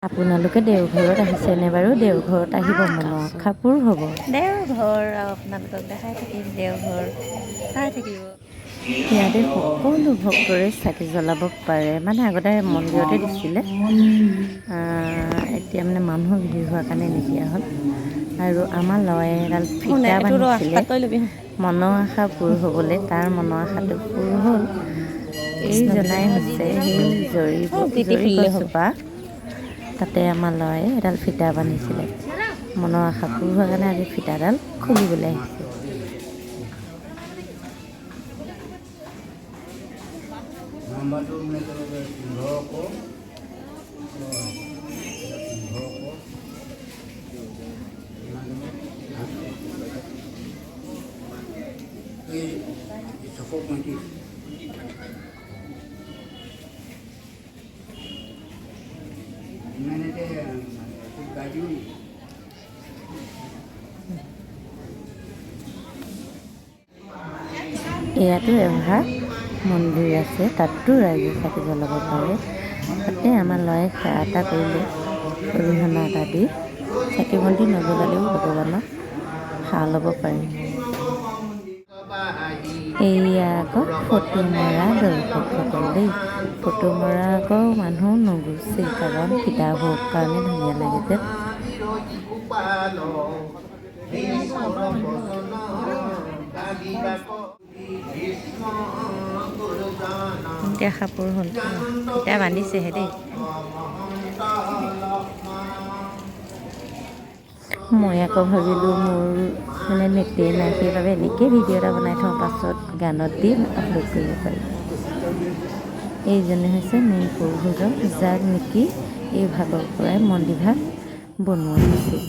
আপোনালোকে দেওঘৰত আহিছেনে বাৰু? দেওঘৰত আহিব, মনৰ আশা পূৰ হ'ব। দেওঘৰ আৰু আপোনালোকক দেখাই থাকিম, দেওঘৰ চাই থাকিব। ইয়াতে সকলো ভক্তৰে চাকি জ্বলাব পাৰে। মানে আগতে মন্দিৰতে দিছিলে, এতিয়া মানে মানুহ ভিৰ হোৱাৰ কাৰণে নিদিয়া হ'ল। আৰু আমাৰ ল'ৰাই এডাল ফিটা বান্ধিছিলে মনৰ আশা পূৰ হ'বলৈ। তাৰ মনৰ আশাটো পূৰ হ'ল। এইজনাই হৈছে সেই জৰি জৰি গছজোপা। তাতে আমাৰ ল'ৰাই এডাল ফিটা বান্ধিছিলে। মনৰ আশা পূৰ হোৱাৰ কাৰণে আজি ফিটাডাল খুলিবলৈ আহিছে। নাম্বাৰটো মানে তেওঁলোকে 15 ক, 15 ক, এই 635। ইমানতে গাই দিওঁ নেকি? ইয়াতো এভাগ মন্দিৰ আছে, তাতো ৰাইজে চাকি জ্বলাব পাৰে। তাতে আমাৰ ল'ৰাই সেৱা এটা কৰিলে, অৰিহণা এটা দি। চাকি বন্তি নজ্বলালেও ভগৱানক সেৱা ল'ব পাৰে। এইয়া আকৌ ফটো মৰা দৰ্শকসকল দেই। ফটো মৰা আকৌ মানুহ নুগুচেই, কাৰণ সীতাভোগ কাৰণে ধুনীয়া লাগে যে। এতিয়া সাপোৰ হ'ল, এতিয়া বান্ধিছেহে দেই। মই আকৌ ভাবিলোঁ, মোৰ মানে নেটেই নাই, সেইবাবে এনেকেই ভিডিঅ' এটা বনাই থওঁ, পাছত গানত দি আপলোড কৰিব পাৰিম। এইজনে হৈছে মেইন প্ৰভুজন, যাক নেকি এই ভাগৰ পৰাই মন্দিৰভাগ বনোৱা হৈছিল।